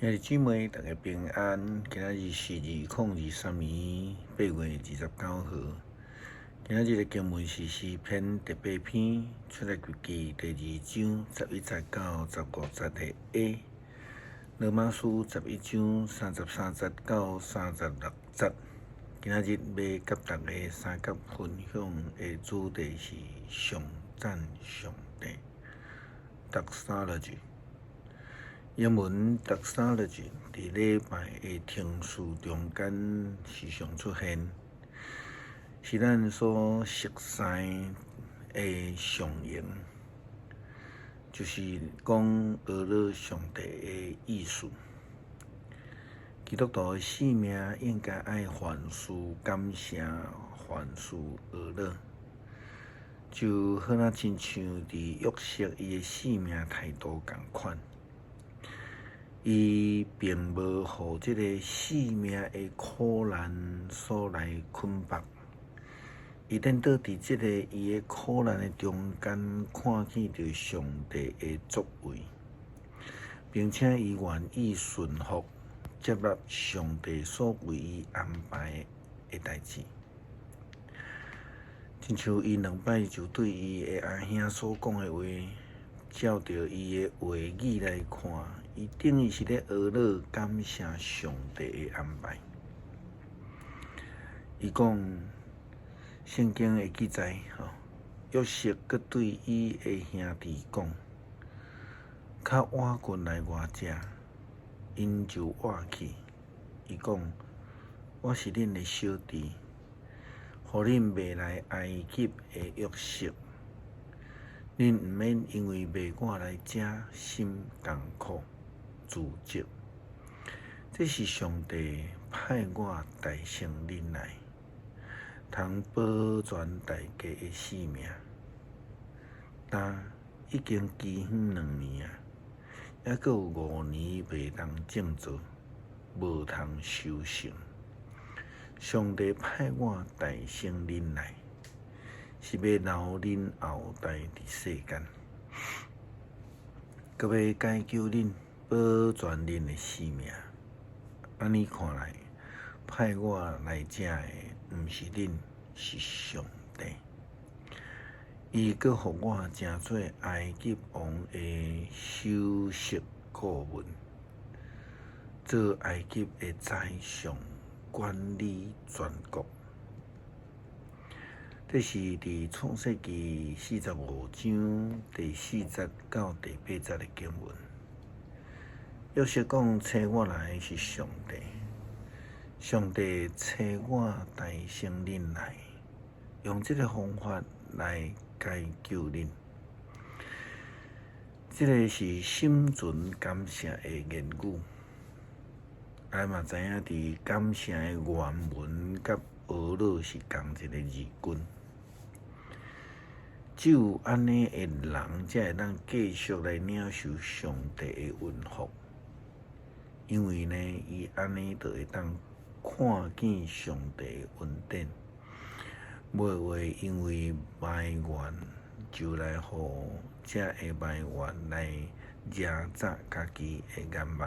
兄弟姊妹，大家平安。今仔日是2023年8月29號。今仔日的經文是詩篇第八篇，出埃及記第二章11節到15節的 A，羅馬書11章33節到36節。今仔日欲佮大家相佮分享的主題是頌讚上帝。Doxology。英文 Doxology 佇禮拜的程序中間時常出現，是咱所熟悉的頌言，就是講阿樂上帝的意思。基督徒的生命應該愛凡事感謝，凡事阿樂，就好若親像佇約瑟伊的生命態度仝款。伊並無予這个生命的苦難所來捆縛，伊顛倒佇這个伊的苦難的中間，看見著上帝的作為，並且伊願意順服接納上帝所為伊安排的代誌。親像伊兩擺就對伊的阿兄所講的話，照著伊的話語來看，伊等於是咧阿樂感謝上帝的安排。伊講聖經的記載，吼，約瑟閣對伊的兄弟講：較倚近來我遮，𪜶就倚去。伊講：我是恁的小弟，予恁賣來埃及的約瑟。恁毋免因為賣我來遮心艱苦自責，這是上帝派我代先恁來，通保全大家的性命。但已經饑荒兩年啊，猶閣有5年袂當種作，無通收成。上帝派我代先恁來，是欲留恁後代佇世間，閣欲解救恁，保全恁的性命。按呢看來，派我來遮的，毋是恁，是上帝。伊閣予我成做埃及王的首席顧問，做埃及的宰相，管理全國。這是佇創世記45章第4節到第8節的經文。約瑟講：差我來的是上帝，上帝差我代先恁來，用這个方法來解救恁。這个是心存感謝的言語。咱嘛知影，佇感謝的原文佮阿樂是仝一个字根。只有按呢的人，才會當繼續來領受上帝的恩福，因為呢，伊按呢就會當看見上帝的恩典，袂會因為埋怨就來予這个埋怨來螫扎家己的眼目。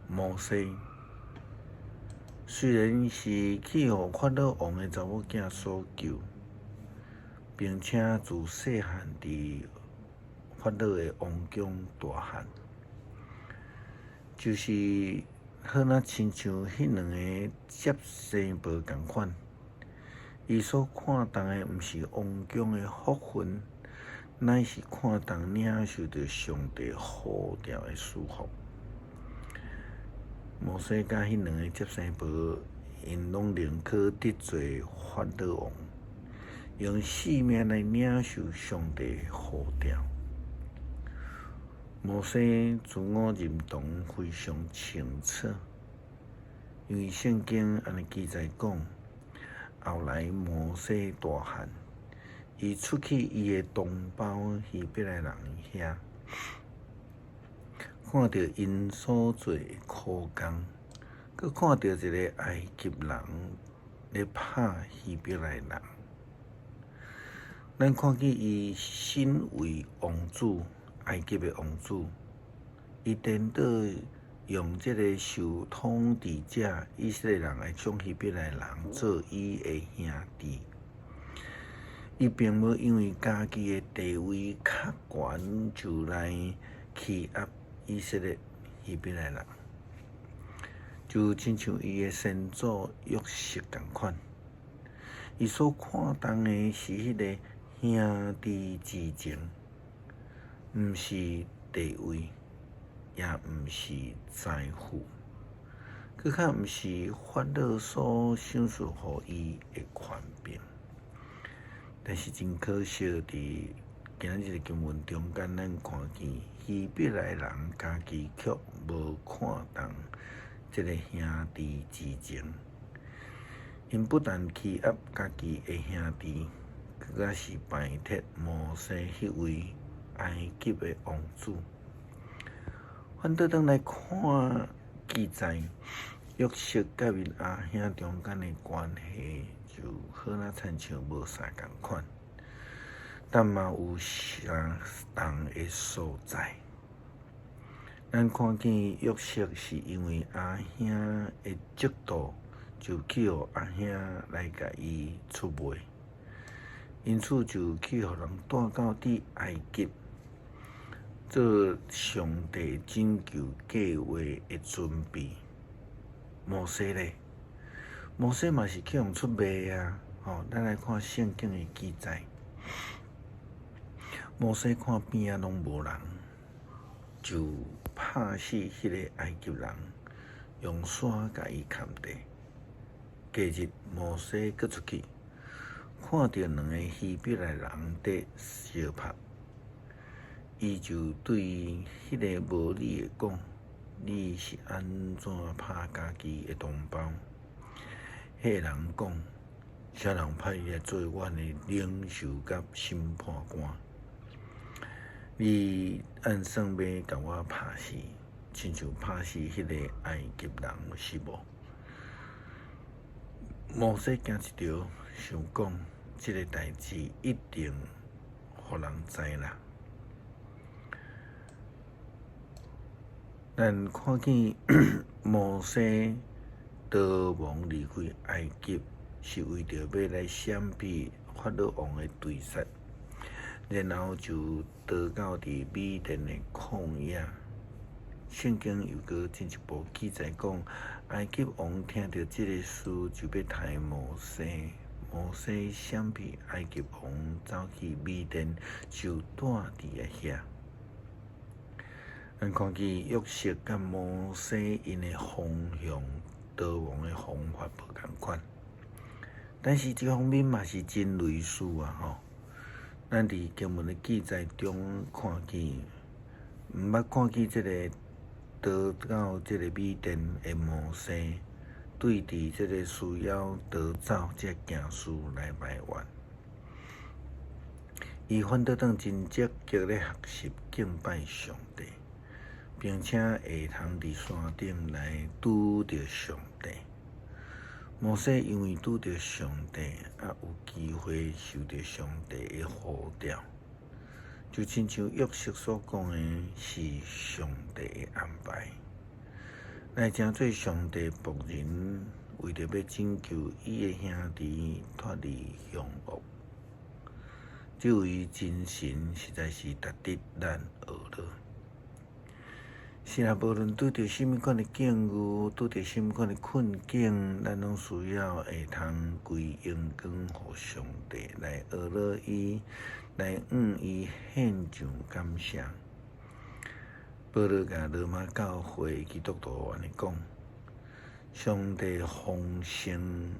摩西雖然是去予法老王的查某囝所救，並且自細漢佇法老的王宮大漢，就是好若親像彼兩个接生婆仝款，伊所看重的毋是王宮的福分，乃是看重領受著上帝呼召的祝福。摩西佮彼兩个接生婆，𪜶攏寧可得罪法老王，用性命來領受上帝呼召。摩西自我認同非常清楚，因為聖經按呢記載講，後來摩西大漢，伊出去伊的同胞希伯來人遐，看著𪜶所做的苦工，閣看著一个埃及人咧拍希伯來人。咱看見伊身為王子，埃及的王子，伊顛倒用這个受統治者以色列人的眾希伯來人做伊的兄弟。伊並無因為家己的地位較懸，就來欺壓以色列希伯來人，就親像伊的先祖約瑟仝款。伊所看重的是彼个兄弟之情，毋是地位，也毋是財富，閣較毋是法老所賞賜予伊的權柄。但是真可惜，佇今仔日的經文中間，咱看見希伯來人家己卻無看重這个兄弟之情，𪜶不但欺壓家己的兄弟，閣較是排斥摩西彼位埃及的王子。反倒轉來看記載，約瑟佮𪜶阿兄中間的關係，就好若親像無啥仝款，但嘛有相同的所在。咱看見約瑟是因為阿兄的嫉妒，就去予阿兄來共伊出賣，因此就去予人帶到佇埃及，做上帝拯救計劃的準備。摩西咧，摩西嘛是去予出賣啊！吼，咱來看聖經的記載，摩西看邊仔攏無人，就拍死彼个埃及人，用沙共伊崁地。隔日，摩西閣出去，看著兩个希伯來人佇相拍，伊就對彼个無理的講：你是按怎拍家己的同胞？彼个人講：啥人派你來做阮的領袖佮審判官？你按算欲共我拍死，親像拍死彼个埃及人是無？摩西驚一著，想講這个代誌一定予人知啦。咱看見摩西逃亡離開埃及，是為著欲來閃避法老王的追殺，然後就逃到佇米甸的曠野。聖經又閣進一步記載講，埃及王聽著這个事，就欲刣摩西。摩西閃避埃及王，走去米甸，就蹛佇遐。咱看見約瑟佮摩西𪜶的方向，逃亡的方法無仝款，但是這方面嘛是真類似啊！吼，咱佇經文的記載中看見，毋捌看見這个逃到這个米甸的摩西，對佇這个需要逃走這件事來埋怨。伊反倒轉真積極咧學習敬拜上帝，並且會通佇山頂來拄著上帝。摩西因為拄著上帝，啊有機會受著上帝的呼召，就親像約瑟所講的，是上帝的安排，來成做上帝僕人，為著欲拯救伊的兄弟脫離兇惡。這位真神實在是值得咱學的。是啊，無論拄著啥物款的境遇，拄著啥物款的困境，咱攏需要會通歸榮光予上帝，來學落伊，來向伊獻上感謝。保羅共羅馬教會基督徒按呢講：上帝豐盛、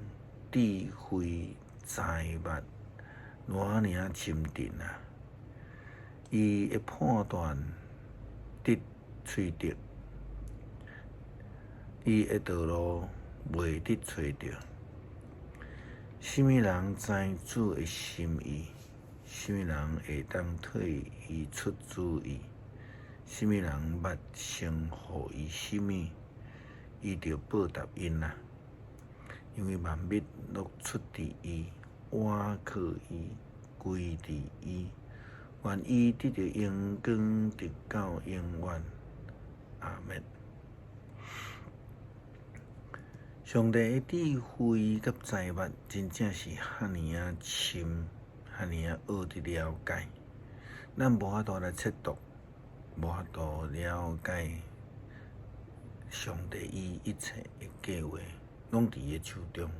智慧、財物，偌爾仔深沉啊！伊的判斷得揣著，伊的道路袂得揣著。啥物人知主的心意？啥物人會當替伊出主意？啥物人捌先予伊啥物，伊就報答𪜶啊！因為萬物攏出佇伊，倚靠伊，歸佇伊，願伊得著榮光，直到永遠。阿們。上帝的智慧佮才捌，真正是遐爾仔深，遐爾仔奧得了解。咱無法度來測度，無法度了解上帝伊一切的計劃，攏佇伊的手中。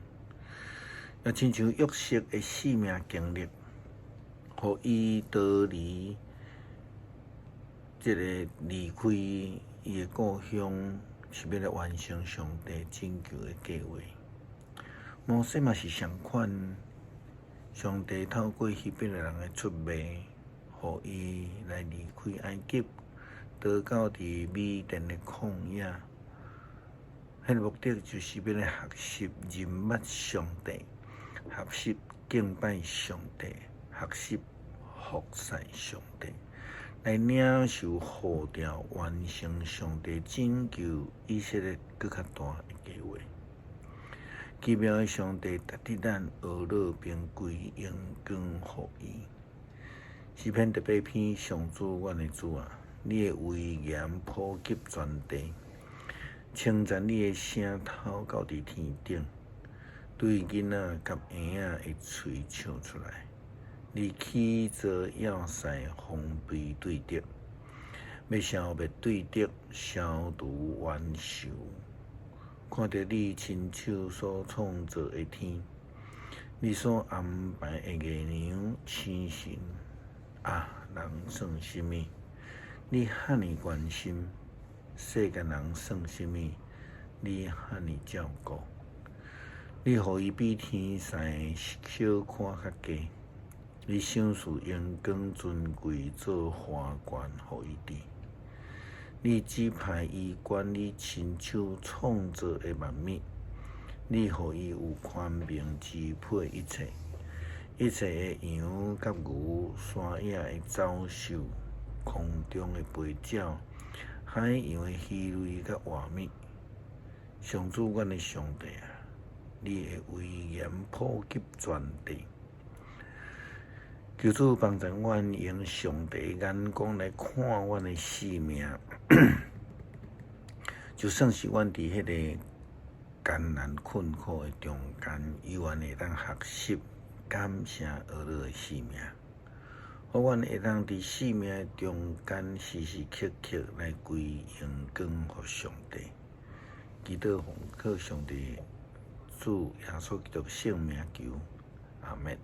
也親像約瑟的性命經歷，予伊逃離這个離開伊的故鄉，是欲來完成上帝拯救的計劃。摩西嘛是仝款，上帝透過希伯來人的出賣，予伊來離開埃及，逃到佇米甸的曠野。彼个目的就是欲來學習認捌上帝，學習敬拜上帝，學習服侍上帝，來領受呼召，完成上帝拯救以色列閣較大的計劃。奇妙的上帝值得咱學樂並歸榮光予伊。詩篇第八篇，上主，阮的主啊，你的威嚴普及全地，稱讚你的聲透到佇天頂，對囡仔佮嬰仔的喙唱出來。你起造要塞防備對敵，欲消滅對敵，消除冤仇。看著你親手所創造的天，你所安排的月娘星辰，啊，人算啥物？你遐爾關心，世間人算啥物？你遐爾照顧，你予伊比天使小可較低，你賞賜榮光尊貴做花冠予伊戴，你指派伊管理親手創造的萬物，你予伊有權柄支配一切，一切的羊佮牛，山野的走獸，空中的飛鳥，海洋的魚類佮活物。上主，阮的上帝啊，你的威嚴普及全地。求主幫助阮用上帝的眼光來看阮的性命，就算是阮佇彼个艱難困苦的中間，依然會當學習感謝學樂的性命，予阮會當佇性命的中間時時刻刻來歸榮光予上帝。祈禱奉靠上帝主耶穌基督聖名求，阿們。